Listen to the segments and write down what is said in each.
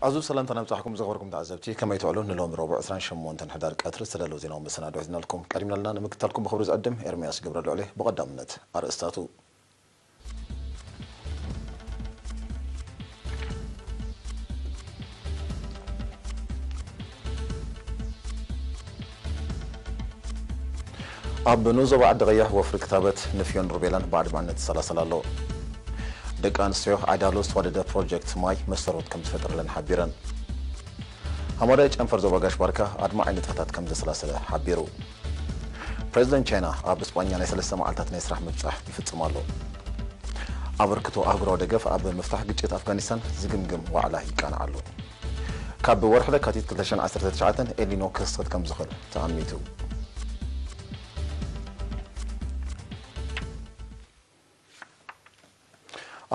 ኣዙ ሰላምታ ናብጻሕኩም ዝኸበርኩም ተዓዘብቲ፣ ከመይ ትውዕሉ? ንሎሚ ረቡዕ ዕስራን ሸሞንተን ሕዳር ቀትሪ ዝተዳለዉ ዜናዊ መሰናዶ ሒዝናልኩም ቀሪብናልና። ንምክታልኩም ብኽብሪ ዝዕድም ኤርምያስ ገብረልዑል። ብቐዳምነት ኣርእስታቱ። ኣብ ንኡስ ዞባ ዓዲ ቀይሕ ወፍሪ ክታበት ንፍዮን ሩቤላን ብኣድማዕነት ይሰላሰል ኣሎ። ደቂ ኣንስትዮ ዓዳሎ ዝተዋደደ ፕሮጀክት ማይ መስተርሆት ከም ዝፈጥረለን ሓቢረን። ሃማዳይ ጨንፈር ዞባ ጋሽ ባርካ ኣድማዒ ንጥፈታት ከም ዘሰላሰለ ሓቢሩ። ፕሬዚደንት ቻይና ኣብ እስጳኛ ናይ ሰለስተ መዓልታት ናይ ስራሕ ምብጻሕ ይፍጽም ኣሎ። ኣበርክቶ ኣህጉራዊ ደገፍ ኣብ ምፍታሕ ግጭት ኣፍጋኒስታን ዝግምግም ዋዕላ ይቃናዕ ኣሎ። ካብ ወርሒ ለካቲት ክልተ ሽሕን ዓሰርተ ትሽዓተን ኤልኒኖ ክኽሰት ከም ዝኽእል ተኣሚቱ።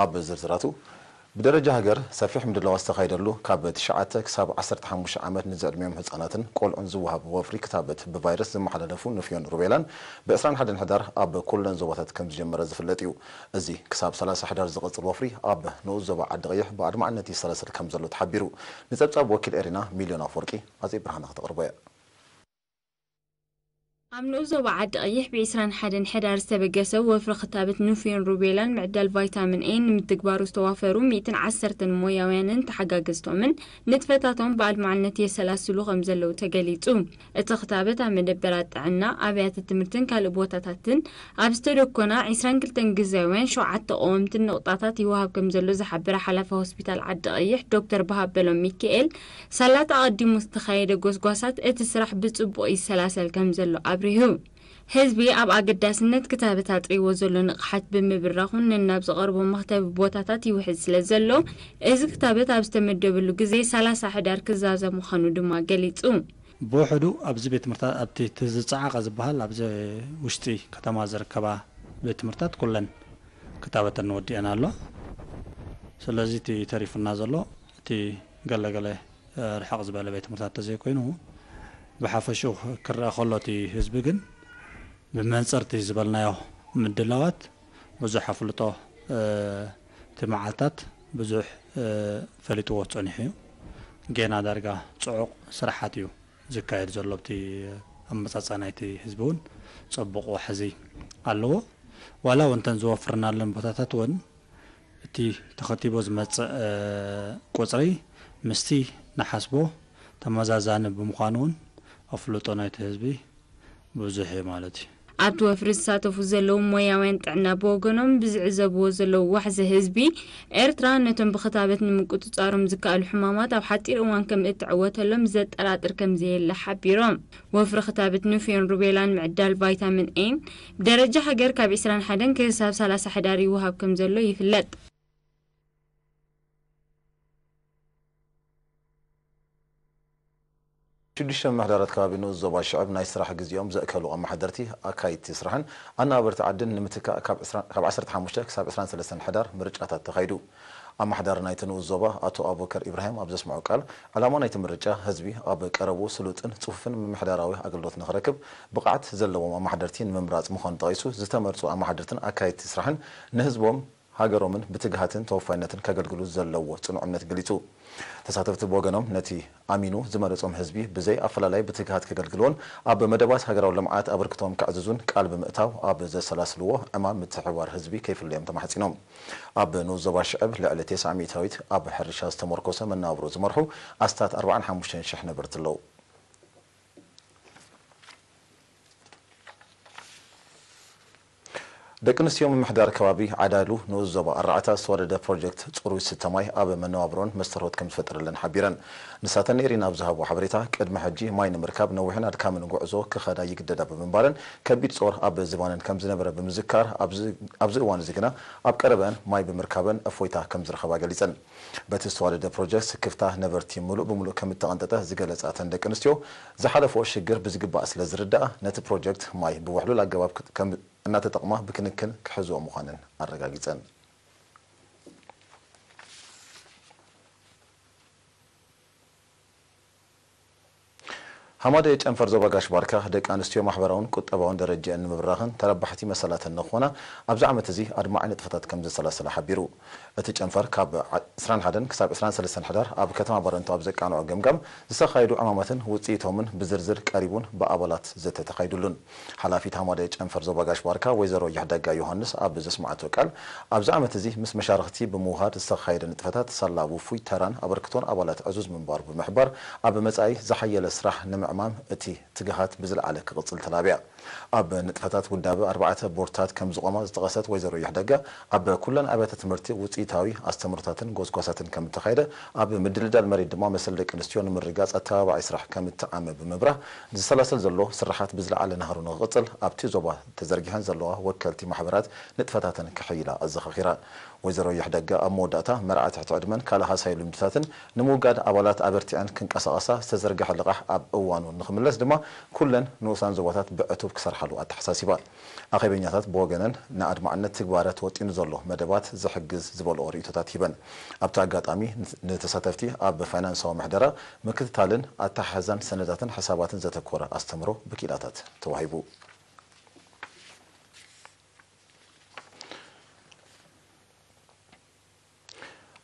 ኣብ ዝርዝራቱ፣ ብደረጃ ሃገር ሰፊሕ ምድላዋት ዝተኻየደሉ ካብ ትሽዓተ ክሳብ ዓሰርተ ሓሙሽተ ዓመት ንዝዕድሚኦም ህጻናትን ቆልዑን ዝወሃብ ወፍሪ ክታበት ብቫይረስ ዝመሓላለፉ ንፍዮን ሩቤላን ብ ዕስራን ሓደን ሕዳር ኣብ ኩለን ዞባታት ከም ዝጀመረ ዝፍለጥ እዩ። እዚ ክሳብ ሰላሳ ሕዳር ዝቕጽል ወፍሪ ኣብ ንኡስ ዞባ ዓዲ ቀይሕ ብኣድማዕነት ይሰላሰል ከም ዘሎ ተሓቢሩ። ንጸብጻብ ወኪል ኤሪና ሚልዮን ኣፈወርቂ ኣዜብ ብርሃነ ክተቕርቦ እያ። ኣብ ንኡስ ዞባ ዓዲ ቀይሕ ብ ዕስራን ሓደን ሕዳር ዝተበገሰ ወፍሪ ክታበት ንፍዮን ሩቤላን ምዕዳል ቫይታሚን ኤን ንምትግባሩ ዝተዋፈሩ ሚእትን ዓሰርተን ሞያውያንን ተሓጋገዝቶምን ንጥፈታቶም ብኣድማዕነት የሰላስሉ ከም ዘለዉ ተገሊጹ። እቲ ክታበት ኣብ መደበራት ጥዕና፣ ኣብያተ ትምህርትን ካልእ ቦታታትን ኣብ ዝተደኮና ዕስራን ክልተን ግዝያውያን ሸውዓተ ቀወምትን ንቑጣታት ይወሃብ ከም ዘሎ ዝሓበረ ሓላፊ ሆስፒታል ዓዲ ቀይሕ ዶክተር በሃበሎም ሚካኤል፣ ሳላት ኣቐዲሙ ዝተኻየደ ጎስጓሳት እቲ ስራሕ ብጽቡቕ ይሰላሰል ከም ዘሎ ኣብሪሁ። ህዝቢ ኣብ ኣገዳስነት ክታበት ኣጥሪዎ ዘሎ ንቕሓት ብምብራኹን ነናብ ዝቐርቦ መኽተቢ ቦታታት ይውሕዝ ስለ ዘሎ፣ እዚ ክታበት ኣብ ዝተመደበሉ ግዜ ሰላሳ ሕዳር ክዛዘም ምዃኑ ድማ ገሊጹ። ብውሕዱ ኣብዚ ቤት ትምህርታት ኣብቲ እቲ ዝጸዓቐ ዝበሃል ኣብዚ ውሽጢ ከተማ ዝርከባ ቤት ትምህርታት ኩለን ክታበተን ወዲአን ኣሎ። ስለዚ እቲ ተሪፉና ዘሎ እቲ ገለገለ ርሕቕ ዝበለ ቤት ትምህርታት ተዘይኮይኑ ብሓፈሽኡ ክረአ ከሎ እቲ ህዝቢ ግን ብመንፅር እቲ ዝበልናዮ ምድላዋት ብዙሕ ኣፍልጦ እቲ መዓልታት ብዙሕ ፈሊጥዎ ፀኒሑ እዩ። ጌና ዳርጋ ፅዑቕ ስራሓት እዩ ዝካየድ ዘሎ። ኣብቲ ኣመፃፅኣ ናይቲ ህዝቢ እውን ፅቡቕ ዋሕዚ ኣለዎ። ዋላ እውን እተን ዝወፍርናለን ቦታታት እውን እቲ ተኸቲቦ ዝመፅእ ቁፅሪ ምስቲ ንሓስቦ ተመዛዛኒ ብምዃኑ እውን ኣፍልጦ ናይቲ ህዝቢ ብዙሕ እዩ ማለት እዩ። ኣብቲ ወፍሪ ዝሳተፉ ዘለዉ ሞያውያን ጥዕና ብወገኖም ብዝዕዘብዎ ዘለዉ ዋሕዚ ህዝቢ ኤርትራ ነቶም ብክታበት ንምቁፅፃሮም ዝከኣሉ ሕማማት ኣብ ሓፂር እዋን ከም እትዕወተሎም ዘጠራጥር ከም ዘየለ ሓቢሮም። ወፍሪ ክታበት ንፍዮን ሩቤላን ምዕዳል ቫይታሚን ኤን ብደረጃ ሃገር ካብ ዕስራን ሓደን ክሳብ ሰላሳ ሕዳር ይወሃብ ከም ዘሎ ይፍለጥ። ሽዱሽተ ምምሕዳራት ከባቢ ንኡስ ዞባ ሽዕብ ናይ ስራሕ ግዜኦም ዘእከሉ ኣመሓደርቲ፣ ኣካይድቲ ስራሕን ኣነባበርቲ ዓድን ንምትካእ ካብ ዕስራ ካብ ዓሰርተ ሓሙሽተ ክሳብ ዕስራን ሰለስተን ሕዳር ምርጫታት ተኻይዱ። ኣመሓዳሪ ናይቲ ንኡስ ዞባ ኣቶ ኣቡበከር ኢብራሂም ኣብ ዘስምዖ ቃል፣ ዕላማ ናይቲ ምርጫ ህዝቢ ኣብ ቀረብኡ ስሉጥን ጽፉፍን ምምሕዳራዊ ኣገልግሎት ንኽረክብ ብቕዓት ዘለዎም ኣመሓደርቲ ንምምራጽ ምዃኑ ጠቒሱ፣ ዝተመርጹ ኣመሓደርትን ኣካየድቲ ስራሕን ንህዝቦም፣ ሃገሮምን ብትግሃትን ተወፋይነትን ከገልግሉ ዘለዎ ጽኑዕ እምነት ገሊጹ። ተሳተፍቲ ብወገኖም ነቲ ኣሚኑ ዝመረጾም ህዝቢ ብዘይ ኣፈላላይ ብትግሃት ከገልግልዎን ኣብ መደባት ሃገራዊ ልምዓት ኣበርክቶኦም ከዕዝዙን ቃል ብምእታው ኣብ ዘሰላስልዎ ዕማም ምትሕብባር ህዝቢ ከይፍለዮም ተማሕጺኖም። ኣብ ንኡስ ዞባ ሽዕብ ልዕሊ ተስዓ ሚእታዊት ኣብ ሕርሻ ዝተመርኮሰ መነባብሮ ዝመርሑ ኣስታት ኣርባዓን ሓሙሽተን ሽሕ ነበርቲ ኣለዉ። ደቂ ኣንስትዮ ምምሕዳር ከባቢ ዓዳሉ ንኡስ ዞባ ኣርባዕተ ዝተዋደደ ፕሮጀክት ጽሩይ ስተ ማይ ኣብ መነባብሮን መስተርሆት ከም ዝፈጠረለን ሓቢረን። ንሳተን ንኤሪና ኣብ ዝሃቦ ሓበሬታ፣ ቅድሚ ሕጂ ማይ ንምርካብ ነዊሕን ኣድካምን ጉዕዞ ክኸዳ ይግደዳ ብምንባረን ከቢድ ጾር ኣብ ዝባነን ከም ዝነበረ ብምዝካር፣ ኣብዚ ኣብዚ እዋን እዚ ግና ኣብ ቀረበአን ማይ ብምርካበን እፎይታ ከም ዝረኸባ ገሊጸን። በቲ ዝተዋደደ ፕሮጀክት ስክፍታ ነበርቲ ምሉእ ብምሉእ ከም እተቐንጠጠ ዝገለጻ እተን ደቂ ኣንስትዮ፣ ዝሓለፈኦ ሽግር ብዝግባእ ስለ ዝርድኣ፣ ነቲ ፕሮጀክት ማይ ብውሕሉል ኣገባብ ክት- ከም እናተጠቕማ ብክንክን ክሕዝኦ ምዃነን ኣረጋጊጸን። ሃማደ ጨንፈር ዞባ ጋሽ ባርካ ደቂ ኣንስትዮ ማሕበራውን ቁጠባውን ደረጃን ንምብራኽን ተረባሕቲ መሰላተን ንኽኾና ኣብዚ ዓመት እዚ ኣድማዒ ንጥፈታት ከም ዘሰላሰለ ሓቢሩ። እቲ ጨንፈር ካብ ዓ-፣ ዕስራን ሓደን ክሳብ ዕስራን ሰለስተን ሕዳር ኣብ ከተማ ባረንቱ ኣብ ዘቃንዖ ገምጋም ዝተኻየዱ ዕማማትን ውፅኢቶምን ብዝርዝር ቀሪቡን ብኣባላት ዘተ ተኻይዱሉን። ሓላፊት ሃማደ ጨንፈር ዞባ ጋሽ ባርካ ወይዘሮ ይሕደጋ ዮሃንስ ኣብ ዘስማዓቶ ቃል፣ ኣብዚ ዓመት እዚ ምስ መሻርኽቲ ብምውሃድ ዝተኻየደ ንጥፈታት ሳላ ውፉይ ተራን ኣበርክቶን ኣባላት ዕዙዝ ምንባሩ ብምሕባር፣ ኣብ መጻኢ ዝሓየለ ስራሕ ንምዕማም እቲ ትግሃት ብዝለዓለ ክቕጽል ተላብያ። ኣብ ንጥፈታት ውዳበ ኣርባዕተ ቦርድታት ከም ዝቖማ ዝጠቐሰት ወይዘሮ ይሕደጋ፣ ኣብ ኩለን ኣብያተ ትምህርቲ ውጽኢታዊ ኣስተምህሮታትን ጎስጓሳትን ከም እተኻየደ፣ ኣብ ምድልዳል መሬት ድማ መሰል ደቂ ኣንስትዮ ንምርግጋጽ ኣተባባዒ ስራሕ ከም እተዓመ ብምብራህ፣ ዝሰላሰል ዘሎ ስርሓት ብዝለዓለ ናህሩ ንኽቕጽል ኣብቲ ዞባ ተዘርጊሐን ዘለዋ ወከልቲ ማሕበራት ንጥፈታተን ክሕይላ ኣዘኻኺራ። ወይዘሮ ይሕደጋ ኣብ መወዳእታ፣ መርዓ ትሕቲ ዕድመን ካልእ ሃሳዩ ልምድታትን ንምውጋድ ኣባላት ኣበርቲዐን ክንቀሳቐሳ ዝተዘርግሐ ልቓሕ ኣብ እዋኑ ንኽምለስ ድማ ኩለን ንኡሳን ዞባታት ብዕቱብ ክሰርሓሉ ኣተሓሳሲባ። ኣኼበኛታት ብወገነን ንኣድማዕነት ትግባረ ተወጢኑ ዘሎ መደባት ዝሕግዝ ዝበልኦ ርእይቶታት ሂበን። ኣብቲ ኣጋጣሚ ንተሳተፍቲ ኣብ ፋይናንሳዊ ምሕደራ፣ ምክትታልን ኣተሓሕዛን ሰነዳትን ሕሳባትን ዘተኮረ ኣስተምህሮ ብክኢላታት ተዋሂቡ።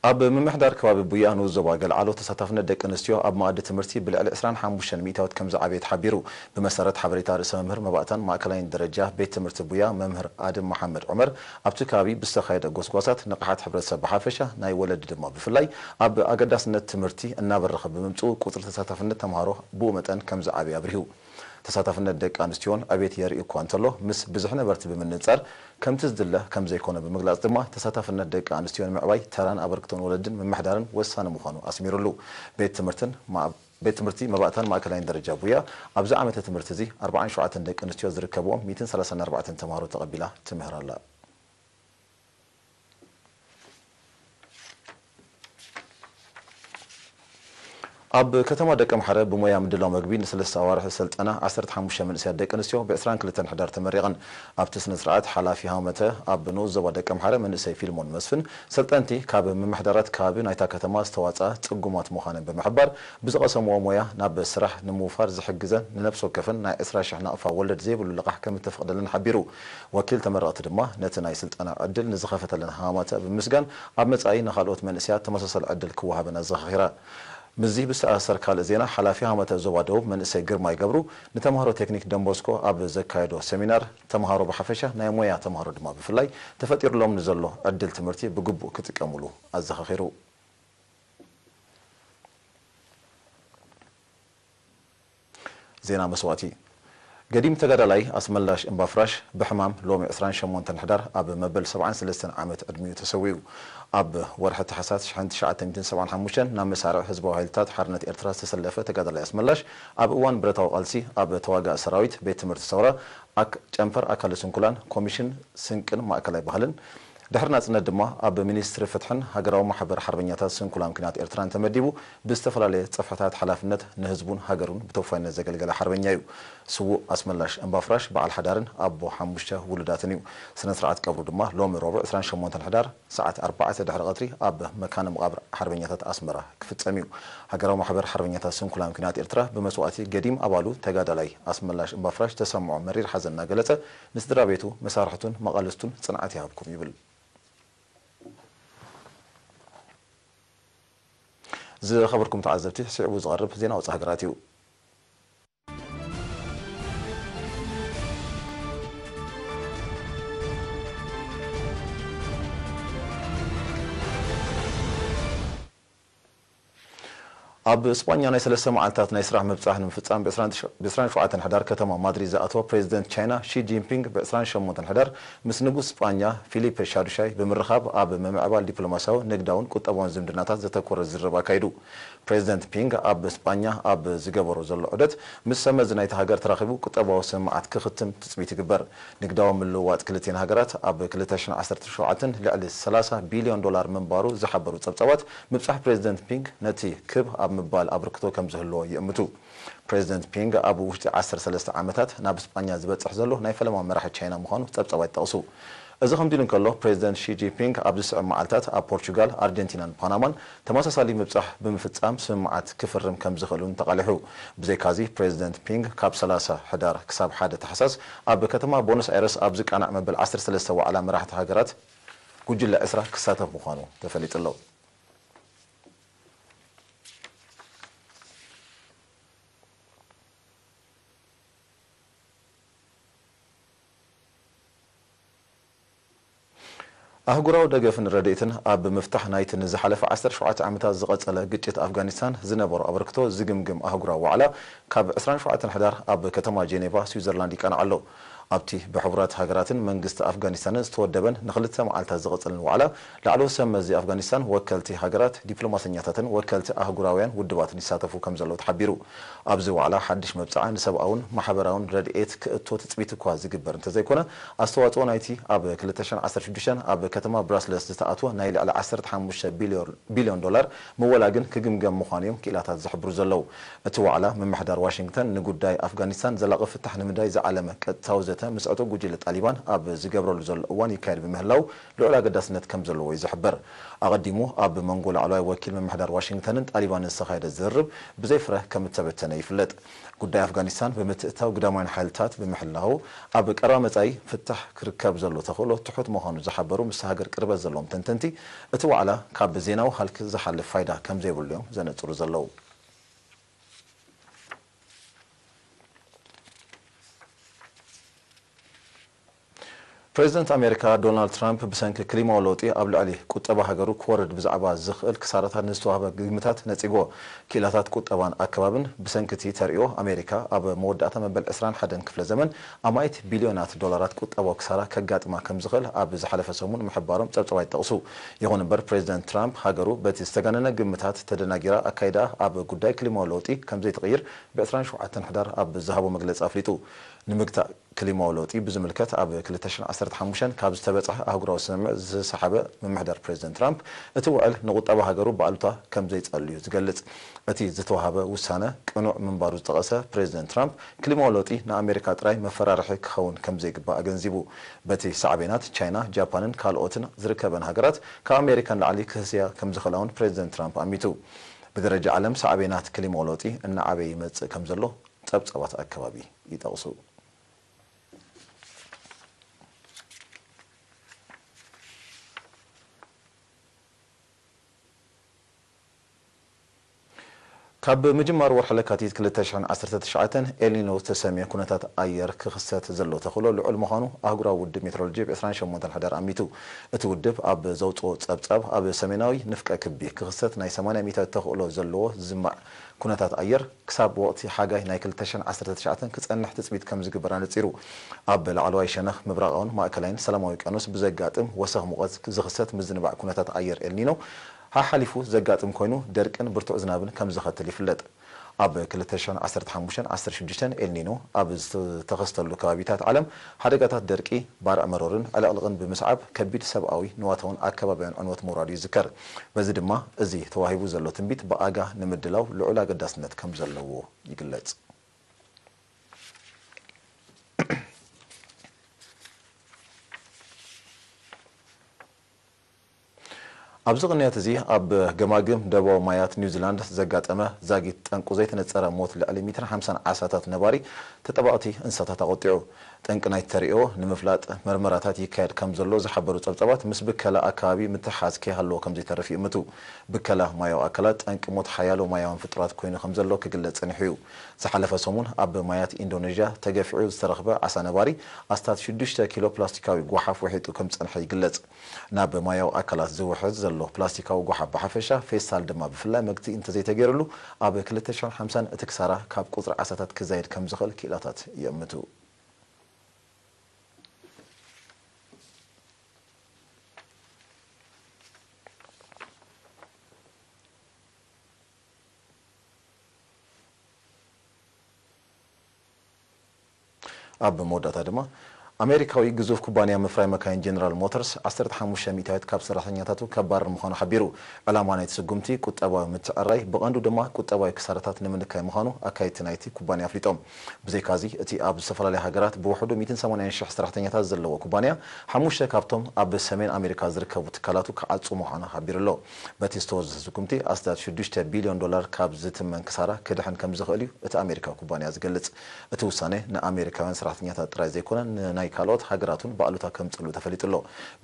ኣብ ምምሕዳር ከባቢ ቡያ ንኡስ ዞባ ገልዓሎ ተሳታፍነት ደቂ ኣንስትዮ ኣብ መኣዲ ትምህርቲ ብልዕሊ ዕስራን ሓሙሽተን ሚእታዊት ከም ዝዓበየ ተሓቢሩ። ብመሰረት ሓበሬታ ርእሰ መምህር መባእታን ማእከላይን ደረጃ ቤት ትምህርቲ ቡያ መምህር ኣድም መሓመድ ዑመር፣ ኣብቲ ከባቢ ብዝተኻየደ ጎስጓሳት ንቕሓት ሕብረተሰብ ብሓፈሻ ናይ ወለዲ ድማ ብፍላይ ኣብ ኣገዳስነት ትምህርቲ እናበረኸ ብምምፅኡ ቁፅሪ ተሳታፍነት ተምሃሮ ብኡ መጠን ከም ዝዓበየ ኣብሪሁ። ተሳታፍነት ደቂ ኣንስትዮን ዕቤት የርኢ እኳ እንተሎ፣ ምስ ብዝሒ ነበርቲ ብምንጻር ከምቲ ዝድለ ከም ዘይኮነ ብምግላጽ ድማ፣ ተሳታፍነት ደቂ ኣንስትዮ ንምዕባይ ተራን ኣበርክቶን ወለድን ምምሕዳርን ወሳኒ ምዃኑ ኣስሚሩሉ። ቤት ትምህርትን ማ-፣ ቤት ትምህርቲ መባእታን ማእከላይን ደረጃ ቡያ ኣብዚ ዓመተ ትምህርቲ እዚ ኣርባዓን ሸውዓተን ደቂ ኣንስትዮ ዝርከብዎም ሚእትን ሰላሳን ኣርባዕተን ተምሃሮ ተቐቢላ ትምህር ኣላ። ኣብ ከተማ ደቀምሓረ ብሞያ ምድላው መግቢ ንሰለስተ ኣዋርሕ ዝሰልጠና ዓሰርተ ሓሙሽተ መንእሰያት ደቂ ኣንስትዮ ብ ዕስራን ክልተን ሕዳር ተመሪቐን። ኣብቲ ስነ ስርዓት ሓላፊ ሃመተ ኣብ ንኡስ ዞባ ደቀምሓረ መንእሰይ ፊልሞን መስፍን፣ ሰልጠንቲ ካብ ምምሕዳራት ከባቢ ናይታ ከተማ ዝተዋፅኣ ፅጉማት ምዃነን ብምሕባር፣ ብዝቐሰምዎ ሞያ ናብ ስራሕ ንምውፋር ዝሕግዘን ንነፍሲ ወከፈን ናይ ዕስራ ሽሕ ናቕፋ ወለድ ዘይብሉ ልቓሕ ከም እተፈቕደለን ሓቢሩ። ወኪል ተመረቕቲ ድማ ነቲ ናይ ስልጠና ዕድል ንዝኸፈተለን ሃማተ ብምምስጋን፣ ኣብ መጻኢ ንኻልኦት መንእሰያት ተመሳሳሊ ዕድል ክወሃበን ኣዘኻኺራ። ምስዚ ብዝተኣሳሰር ካልእ ዜና፣ ሓላፊ ሃማተ ዞባ ደቡብ መንእሰይ ግርማይ ገብሩ ንተምሃሮ ቴክኒክ ደንቦስኮ ኣብ ዘካየዶ ሰሚናር፣ ተምሃሮ ብሓፈሻ ናይ ሞያ ተምሃሮ ድማ ብፍላይ ተፈጢሩሎም ንዘሎ ዕድል ትምህርቲ ብግቡእ ክጥቀሙሉ ኣዘኻኺሩ። ዜና መስዋእቲ። ገዲም ተጋዳላይ ኣስመላሽ እምባፍራሽ ብሕማም ሎሚ ዕስራን ሸሞንተን ሕዳር ኣብ መበል ሰብዓን ሰለስተን ዓመት ዕድሚኡ ተሰዊኡ። ኣብ ወርሒ ታሕሳስ ሽሕን ትሽዓተ ሚእትን ሰብዓን ሓሙሽተን ናብ መሳርዕ ህዝባዊ ሓይልታት ሓርነት ኤርትራ ዝተሰለፈ ተጋዳላይ ኣስመላሽ፣ ኣብ እዋን ብረታዊ ቃልሲ ኣብ ተዋጋእ ሰራዊት ቤት ትምህርቲ ሰውራ፣ ኣክ-፣ ጨንፈር ኣካለ ስንኩላን፣ ኮሚሽን ስንቅን ማእከላይ ባህልን፣ ድሕሪ ናጽነት ድማ ኣብ ሚኒስትሪ ፍትሕን ሃገራዊ ማሕበር ሓርበኛታት ስንኩላን ኲናት ኤርትራን ተመዲቡ፣ ብዝተፈላለየ ጽፍሕታት ሓላፍነት ንህዝቡን ሃገሩን ብተወፋይነት ዘገልገለ ሓርበኛ እዩ። ስዉእ ኣስመላሽ እምባፍራሽ በዓል ሓዳርን ኣቦ ሓሙሽተ ውሉዳትን እዩ። ስነ ስርዓት ቀብሩ ድማ ሎሚ ረቡዕ ዕስራን ሸሞንተን ሕዳር ሰዓት ኣርባዕተ ድሕሪ ቀትሪ ኣብ መካነ መቓብር ሓርበኛታት ኣስመራ ክፍጸም እዩ። ሃገራዊ ማሕበር ሓርበኛታት ስንኩላን ኲናት ኤርትራ ብመስዋእቲ ገዲም ኣባሉ ተጋዳላይ ኣስመላሽ እምባፍራሽ ዝተሰምዖ መሪር ሓዘን እናገለጸ፣ ንስድራ ቤቱ፣ መሳርሕቱን መቓልስቱን ጽንዓት ይሃብኩም ይብል። ዝኸበርኩም ተዓዘብቲ፣ ስዒቡ ዝቐርብ ዜና ወጻኢ ሃገራት እዩ። ኣብ ስጳኛ ናይ ሰለስተ መዓልታት ናይ ስራሕ ምብጻሕ ንምፍጻም ብ ዕስራን ሸውዓተን ሕዳር ከተማ ማድሪድ ዝኣተወ ፕሬዚደንት ቻይና ሺ ጂንፒንግ ብ ዕስራን ሸሞንተን ሕዳር ምስ ንጉስ ስጳኛ ፊሊፕ ሻዱሻይ ብምርኻብ ኣብ ምምዕባል ዲፕሎማስያዊ፣ ንግዳውን ቁጠባውን ዝምድናታት ዘተኮረ ዝርርብ ኣካይዱ። ፕሬዚደንት ፒንግ ኣብ ስጳኛ ኣብ ዝገበሮ ዘሎ ዑደት ምስ ሰብ መዚ ናይቲ ሃገር ተራኺቡ ቁጠባዊ ስምምዓት ክኽትም ትጽቢት ይግበር። ንግዳዊ ምልውዋጥ ክልቲኤን ሃገራት ኣብ ክልተ ሽሕን ዓሰርተ ሸውዓተን ልዕሊ ሰላሳ ቢልዮን ዶላር ምንባሩ ዝሓበሩ ጸብጻባት፣ ምብጻሕ ፕሬዚደንት ፒንግ ነቲ ክብ ኣብ ምባል ኣበርክቶ ከም ዝህልዎ ይእምቱ። ፕሬዚደንት ፒንግ ኣብ ውሽጢ ዓሰርተ ሰለስተ ዓመታት ናብ ስጳኛ ዝበጽሕ ዘሎ ናይ ፈለማ መራሒ ቻይና ምዃኑ ጸብጻባት ይጠቕሱ። እዚ ከምዚ ኢሉ እንከሎ፣ ፕሬዚደንት ሺ ጂንፒንግ ኣብ ዝስዕብ መዓልታት ኣብ ፖርቹጋል፣ ኣርጀንቲናን ፓናማን ተመሳሳሊ ምብጻሕ ብምፍጻም ስምምዓት ክፍርም ከም ዝኽእልን ተቓሊሑ። ብዘይካዚ፣ ፕሬዚደንት ፒንግ ካብ ሰላሳ ሕዳር ክሳብ ሓደ ታሕሳስ ኣብ ከተማ ቦኖስ ኣይረስ ኣብ ዝቃናዕ መበል ዓሰርተ ሰለስተ ዋዕላ መራሕቲ ሃገራት ጉጅለ ዕስራ ክሳተፍ ምዃኑ ተፈሊጡ ኣሎ። ኣህጉራዊ ደገፍን ረድኤትን ኣብ ምፍታሕ ናይቲ ንዝሓለፈ ዓሰርተ ሸውዓተ ዓመታት ዝቐጸለ ግጭት ኣፍጋኒስታን ዝነበሮ ኣበርክቶ ዝግምግም ኣህጉራዊ ዋዕላ፣ ካብ ዕስራን ሸውዓተን ሕዳር ኣብ ከተማ ጄኔቫ ስዊዘርላንድ ይቃናዕ ኣሎ። ኣብቲ ብሕቡራት ሃገራትን መንግስቲ ኣፍጋኒስታንን ዝተወደበን ንኽልተ መዓልታት ዝቐጸለን ዋዕላ፣ ላዕለዎት ሰብ መዚ ኣፍጋኒስታን፣ ወከልቲ ሃገራት፣ ዲፕሎማሰኛታትን ወከልቲ ኣህጉራውያን ውድባትን ይሳተፉ ከም ዘለዉ ተሓቢሩ። ኣብዚ ዋዕላ ሓድሽ መብጽዓ ንሰብኣውን ማሕበራውን ረድኤት ክእቶ ትጽቢት እኳ ዝግበር እንተዘይኮነ፣ ኣስተዋጽኦ ናይቲ ኣብ ክልተ ሽሕን ዓሰርተ ሽዱሽተን ኣብ ከተማ ብራስለስ ዝተኣትወ ናይ ልዕሊ ዓሰርተ ሓሙሽተ ቢልዮን ዶላር ምወላ ግን ክግምገም ምዃኑ እዮም ክኢላታት ዝሕብሩ ዘለዉ። እቲ ዋዕላ፣ ምምሕዳር ዋሽንግተን ንጉዳይ ኣፍጋኒስታን ዘላቒ ፍታሕ ንምንዳይ ዝዓለመ ቀጥታዊ ዘተ ምስ ዕጡቕ ጉጅለ ጣሊባን ኣብ ዝገብረሉ ዘሎ እዋን ይካየድ ብምህላዉ፣ ልዑል ኣገዳስነት ከም ዘለዎ እዩ ዝሕበር። ኣቐዲሙ ኣብ መንጎ ላዕለዋይ ወኪል ምምሕዳር ዋሽንግተንን ጣሊባንን ዝተኻየደ ዝርርብ ብዘይ ፍረ ከም እተበተነ ይፍለጥ። ጉዳይ ኣፍጋኒስታን ብምትእትታው ግዳማውያን ሓይልታት ብምሕላዉ፣ ኣብ ቀረባ መጻኢ ፍታሕ ክርከብ ዘሎ ተኽእሎ ትሑት ምዃኑ ዝሓበሩ ምስቲ ሃገር ቅርበት ዘለዎም ተንተንቲ፣ እቲ ዋዕላ ካብ ዜናዊ ሃልኪ ዝሓልፍ ፋይዳ ከም ዘይብሉ እዮም ዘነጽሩ ዘለዉ። ፕሬዚደንት ኣሜሪካ ዶናልድ ትራምፕ ብሰንኪ ክሊማዊ ለውጢ ኣብ ልዕሊ ቁጠባ ሃገሩ ክወርድ ብዛዕባ ዝኽእል ክሳራታት ንዝተዋህበ ግምታት ነጺግዎ። ክኢላታት ቁጠባን ኣከባብን ብሰንኪ እቲ ተርእዮ ኣሜሪካ ኣብ መወዳእታ መበል ዕስራን ሓደን ክፍለ ዘመን ኣማኢት ቢልዮናት ዶላራት ቁጠባዊ ክሳራ ከጋጥማ ከም ዝኽእል ኣብ ዝሓለፈ ሰሙን ምሕባሮም ጸብጻባት ይጠቕሱ። ይኹን እምበር ፕሬዚደንት ትራምፕ ሃገሩ በቲ ዝተጋነነ ግምታት ተደናጊራ ኣካይዳ ኣብ ጉዳይ ክሊማዊ ለውጢ ከም ዘይትቕይር ብ ዕስራን ሸውዓተን ሕዳር ኣብ ዝሃቦ መግለጺ ኣፍሊጡ። ንምግታእ ክሊማዊ ለውጢ ብዝምልከት ኣብ ክልተ ሽሕን ዓሰርተ ሓሙሽተን ካብ ዝተበጽሐ ኣህጉራዊ ስምምዕ ዝሰሓበ ምምሕዳር ፕሬዚደንት ትራምፕ፣ እቲ ውዕል ንቁጠባ ሃገሩ ብኣሉታ ከም ዘይጸልዩ ዝገልጽ። እቲ ዝተዋህበ ውሳነ ቅኑዕ ምንባሩ ዝጠቐሰ ፕሬዚደንት ትራምፕ፣ ክሊማዊ ለውጢ ንኣሜሪካ ጥራይ መፈራርሒ ክኸውን ከም ዘይግባእ ኣገንዚቡ። በቲ ሳዕቤናት ቻይና፣ ጃፓንን ካልኦትን ዝርከበን ሃገራት ካብ ኣሜሪካ ንላዕሊ ክህስያ ከም ዝኽእላ እውን ፕሬዚደንት ትራምፕ ኣሚቱ። ብደረጃ ዓለም ሳዕቤናት ክሊማዊ ለውጢ እናዓበየ ይመጽእ ከም ዘሎ ጸብጻባት ኣከባቢ ይጠቕሱ። ካብ ምጅማር ወርሒ ለካቲት ክልተ ሽሕን ዓሰርተ ትሽዓተን ኤልኒኖ ዝተሰምየ ኩነታት ኣየር ክኽሰት ዘሎ ተኽእሎ ልዑል ምዃኑ ኣህጉራዊ ውድብ ሜትሮሎጂ ብ ዕስራን ሸሞንተን ሕዳር ኣሚቱ። እቲ ውድብ ኣብ ዘውጽኦ ጸብጻብ፣ ኣብ ሰሜናዊ ንፍቀ ክቢ ክኽሰት ናይ ሰማንያ ሚእታዊት ተኽእሎ ዘለዎ ዝማዕ ኩነታት ኣየር ክሳብ ወቕቲ ሓጋይ ናይ ክልተ ሽሕን ዓሰርተ ትሽዓተን ክጸንሕ ትጽቢት ከም ዝግበር ኣነጺሩ። ኣብ ላዕለዋይ ሸነኽ ምብራቓውን ማእከላይን ሰላማዊ ውቅያኖስ ብዘጋጥም ወሰኽ ሙቐት ዝኽሰት ምዝንባዕ ኩነታት ኣየር ኤልኒኖ ሓሓሊፉ ዘጋጥም ኮይኑ፣ ደርቅን ብርቱዕ ዝናብን ከም ዘኸትል ይፍለጥ። ኣብ ክልተ ሽሕን ዓሰርተ ሓሙሽተን ዓሰርተ ሽዱሽተን ኤልኒኖ ኣብ ዝተኸስተሉ ከባቢታት ዓለም፣ ሓደጋታት ደርቂ፣ ባርዕ መሮርን ዕልቕልቕን ብምስዓብ፣ ከቢድ ሰብኣዊ፣ ንዋታውን ኣከባብያውን ዕንወት ምውራዱ ይዝከር። በዚ ድማ፣ እዚ ተዋሂቡ ዘሎ ትንቢት ብኣጋ ንምድላው ልዑል ኣገዳስነት ከም ዘለዎ ይግለጽ። ኣብዚ ቅንያት እዚ፣ ኣብ ገማግም ደቡባዊ ማያት ኒውዚላንድ ዘጋጠመ ዛጊት፣ ጠንቁ ዘይተነጸረ ሞት ልዕሊ ሚእትን ሓምሳን ዓሳታት ነባሪ ተጣበቕቲ እንስሳታት ኣቖጢዑ። ጠንቂ ናይቲ ተርእዮ ንምፍላጥ መርመራታት ይካየድ ከም ዘሎ ዝሓበሩ ጸብጻባት፣ ምስ ብከላ ኣከባቢ ምትሕሓዝ ከይሃለዎ ከም ዘይተርፍ ይእምቱ። ብከላ ማያዊ ኣካላት ጠንቂ ሞት ሓያሎ ማያውያን ፍጡራት ኮይኑ ከም ዘሎ ክግለጽ ጸኒሑ እዩ። ዝሓለፈ ሰሙን ኣብ ማያት ኢንዶኔዥያ ተገፊዑ ዝተረኽበ ዓሳ ነባሪ፣ ኣስታት ሽዱሽተ ኪሎ ፕላስቲካዊ ጓሓፍ ውሒጡ ከም ዝጸንሐ ይግለጽ። ናብ ማያዊ ኣካላት ዝውሕዝ ዘሎ ፕላስቲካዊ ጓሓፍ ብሓፈሻ፣ ፌስታል ድማ ብፍላይ፣ መግትኢ እንተዘይተገይርሉ፣ ኣብ ክልተ ሽሕን ሓምሳን እቲ ክሳራ ካብ ቁጽሪ ዓሳታት ክዛይድ ከም ዝኽእል ክኢላታት ይእምቱ። ኣብ መወዳእታ ድማ፣ ኣሜሪካዊ ግዙፍ ኩባንያ ምፍራይ መካይን ጀነራል ሞተርስ ዓሰርተ ሓሙሽተ ሚእታዊት ካብ ሰራሕተኛታቱ ከባርር ምዃኑ ሓቢሩ። ዕላማ ናይቲ ስጉምቲ ቁጠባዊ ምትዕርራይ፣ ብቐንዱ ድማ ቁጠባዊ ክሳራታት ንምንካይ ምዃኑ ኣካየድቲ ናይቲ ኩባንያ ኣፍሊጦም። ብዘይካዚ፣ እቲ ኣብ ዝተፈላለያ ሃገራት ብውሕዱ ሚእትን ሰማንያን ሽሕ ሰራሕተኛታት ዘለዎ ኩባንያ፣ ሓሙሽተ ካብቶም ኣብ ሰሜን ኣሜሪካ ዝርከቡ ትካላቱ ክዓጹ ምዃኑ ሓቢሩ ኣሎ። በቲ ዝተወሰደ ስጉምቲ፣ ኣስታት ሽዱሽተ ቢልዮን ዶላር ካብ ዝትመን ክሳራ ክድሕን ከም ዝኽእል እዩ እቲ ኣሜሪካዊ ኩባንያ ዝገልጽ። እቲ ውሳነ ንኣሜሪካውያን ሰራሕተኛታት ጥራይ ዘይኮነ፣ ንናይ ካልኦት ሃገራትን ብኣሉታ ከምጽእሉ ተፈሊጡ ኣሎ።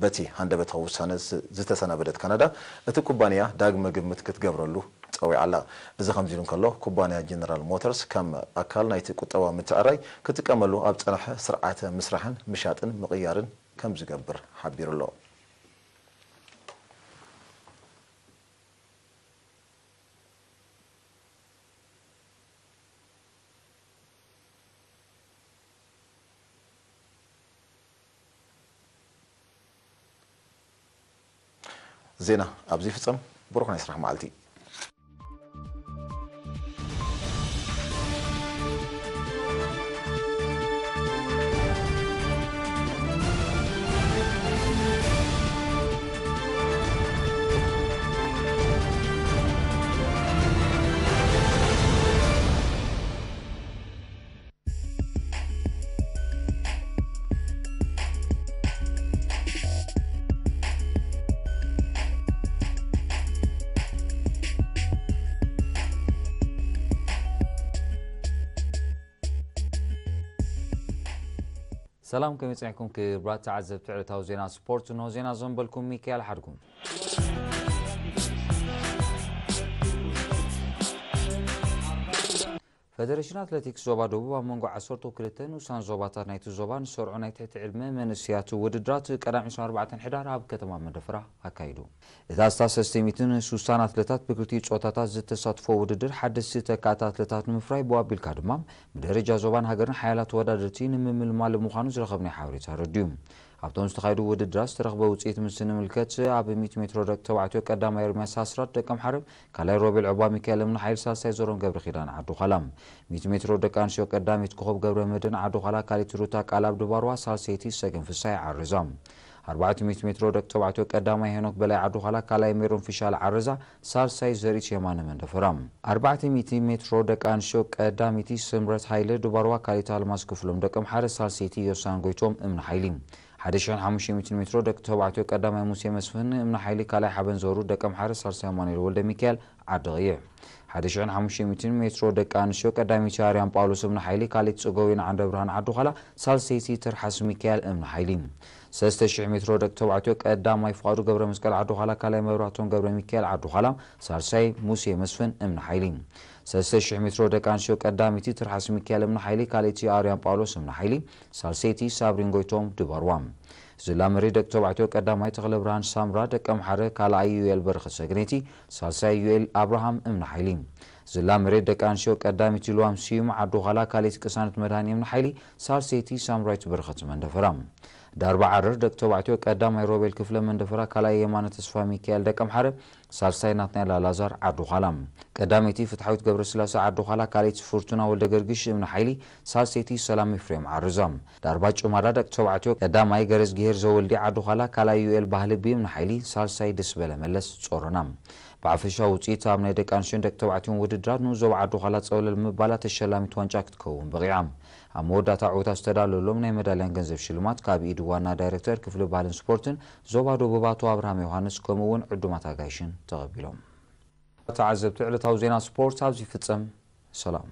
በቲ ሃንደበታዊ ውሳነ ዝ-፣ ዝተሰናበደት ካናዳ፣ እቲ ኩባንያ ዳግመ ግምት ክትገብረሉ ጸዊዓ ኣላ። እዚ ከምዚ ኢሉ እንከሎ፣ ኩባንያ ጀነራል ሞተርስ ከም ኣካል ናይቲ ቁጠባዊ ምትዕርራይ ክጥቀመሉ ኣብ ጸንሐ ስርዓተ ምስራሕን ምሻጥን ምቕያርን ከም ዝገብር ሓቢሩ ኣሎ። ዜና ኣብዚ ይፍጸም። ብሩኽ ናይ ስራሕ መዓልቲ። ሰላም፣ ከመይ ጸኒሕኩም ክቡራት ተዓዘብቲ ዕለታዊ ዜና ስፖርት? እንሆ ዜና ዘንበልኩም ሚካኤል ሓድጉ። ፈደሬሽን ኣትሌቲክስ ዞባ ደቡብ ኣብ መንጎ ዓሰርተ ክልተ ንኡሳን ዞባታት ናይቲ ዞባ ንሰርዖ ናይ ትሕቲ ዕድመ መንእሰያት ውድድራት ቀዳም ዕስራን ኣርባዕተን ሕዳር ኣብ ከተማ መንደፈራ ኣካይዱ። እታ ኣስታት ሰለስተ ሚእትን ስሳን ኣትለታት ብክልቲኡ ጾታታት ዝተሳትፎ ውድድር ሓደስቲ ተካእቲ ኣትለታት ንምፍራይ ብኡ ኣቢልካ ድማ ብደረጃ ዞባን ሃገርን ሓያላት ተወዳደርቲ ንምምልማል ምዃኑ ዝረኸብናዮ ሓበሬታ ኣረዲኡ። ኣብቶም ዝተኻየዱ ውድድራት ዝተረኽበ ውጽኢት ምስ ንምልከት፣ ኣብ ሚእቲ ሜትሮ ደቂ ተባዕትዮ ቀዳማይ ኤርምያስ ኣስራት ደቀምሓረ፣ ካልኣይ ሮቤል ዑባ ሚካኤል እምኒ ሓይል፣ ሳልሳይ ዘሮን ገብረ ኪዳን ዓዲ ዃላ። ሚእቲ ሜትሮ ደቂ ኣንስትዮ ቀዳሚት ኮኸብ ገብረ መድህን ዓዲ ዃላ፣ ካልኣይቲ ሩታ ቃልኣብ ድባርዋ፣ ሳልሰይቲ ሰገን ፍስሃየ ዓረዛ። ኣርባዕተ ሚእቲ ሜትሮ ደቂ ተባዕትዮ ቀዳማይ ሄኖክ በላይ ዓዲ ዃላ፣ ካልኣይ ሜሮን ፊሻል ዓረዛ፣ ሳልሳይ ዘሪት የማነ መንደፈራ። ኣርባዕተ ሚእቲ ሜትሮ ደቂ ኣንስትዮ ቀዳሚቲ ስምረት ሃይለ ድባርዋ፣ ካልኣይቲ ኣልማዝ ክፍሎም ደቀምሓረ፣ ሳልሰይቲ ዮሳን ጎይቶም እምኒ ሓይሊ። ሓደ ሽሕን ሓሙሽተ ሚእትን ሜትሮ ደቂ ተባዕትዮ ቀዳማይ ሙሴ መስፍን እምኒ ሓይሊ፣ ካልኣይ ሓበን ዘሩ ደቀምሓረ፣ ሳልሳይ ኣማኑኤል ወልደ ሚካኤል ዓዲ ቐይሕ። ሓደ ሽሕን ሓሙሽተ ሚእትን ሜትሮ ደቂ ኣንስትዮ ቀዳመይቲ ኣርያም ጳውሎስ እምኒ ሓይሊ፣ ካልኣይቲ ጽገዊን ዓንደ ብርሃን ዓዲ ዃላ፣ ሳልሰይቲ ትርሓስ ሚካኤል እምኒ ሓይሊ። ሰለስተ ሽሕ ሜትሮ ደቂ ተባዕትዮ ቀዳማይ ፍቓዱ ገብረ መስቀል ዓዲ ዃላ፣ ካልኣይ መብራህቶም ገብረ ሚካኤል ዓዲ ዃላ፣ ሳልሳይ ሙሴ መስፍን እምኒ ሓይሊ። ሰለስተ ሽሕ ሜትሮ ደቂ ኣንስትዮ ቀዳመይቲ ትርሓስ ሚካኤል እምኒ ሓይሊ፣ ካልኣይቲ ኣርያም ጳውሎስ እምኒ ሓይሊ፣ ሳልሰይቲ ሳብሪን ጎይቶም ድባርዋ። ዝላ መሬት ደቂ ተባዕትዮ ቀዳማይ ተኽለ ብርሃን ሳምራ ደቀምሓረ፣ ካልኣይ ዩኤል በረኸት ሰግነይቲ፣ ሳልሳይ ዩኤል ኣብርሃም እምኒ ሓይሊ። ዝላ መሬት ደቂ ኣንስትዮ ቀዳሚት ይልዋም ስዩም ዓዲ ዃላ፣ ካልኣይቲ ቅሳነት መድሃኒ እምኒ ሓይሊ፣ ሳልሰይቲ ሳምራዊት በረኸት መንደፈራ። ዳርባ ዓረር ደቂ ተባዕትዮ ቀዳማይ ሮቤል ክፍለ መንደፈራ፣ ካልኣይ የማነ ተስፋ ሚካኤል ደቀምሓረ፣ ሳልሳይ ናትናኤል ኣላዛር ዓዲ ዃላ። ቀዳመይቲ ፍትሓዊት ገብረስላሴ ዓዲ ዃላ፣ ካልኣይቲ ፍርቱና ወልደ ገርግሽ እምኒ ሓይሊ፣ ሳልሰይቲ ሰላም ኤፍሬም ዓርዛ። ዳርባ ጭማዳ ደቂ ተባዕትዮ ቀዳማይ ገረዝግሄር ዘወልዲ ዓዲ ዃላ፣ ካልኣይ ዩኤል ባህልቢ እምኒ ሓይሊ፣ ሳልሳይ ደስ በለ መለስ ጾሮና። ብሓፈሻ ውጽኢት ኣብ ናይ ደቂ ኣንስትዮን ደቂ ተባዕትዮን ውድድራት ንኡስ ዞባ ዓዲ ዃላ ጸብለል ምባላ ተሸላሚት ዋንጫ ክትከውን በቒዓ። ኣብ መወዳእታ ዕውታት ዝተዳለወሎም ናይ መዳልያን ገንዘብ ሽልማት ካብ ኢድ ዋና ዳይሬክተር ክፍሊ ባህልን ስፖርትን ዞባ ደቡብ ኣቶ ኣብርሃም ዮሃንስ ከምኡ እውን ዕዱማት ኣጋይሽን ተቐቢሎም። ተዓዘብቲ ዕለታዊ ዜና ስፖርት ኣብዚ ይፍጸም። ሰላም።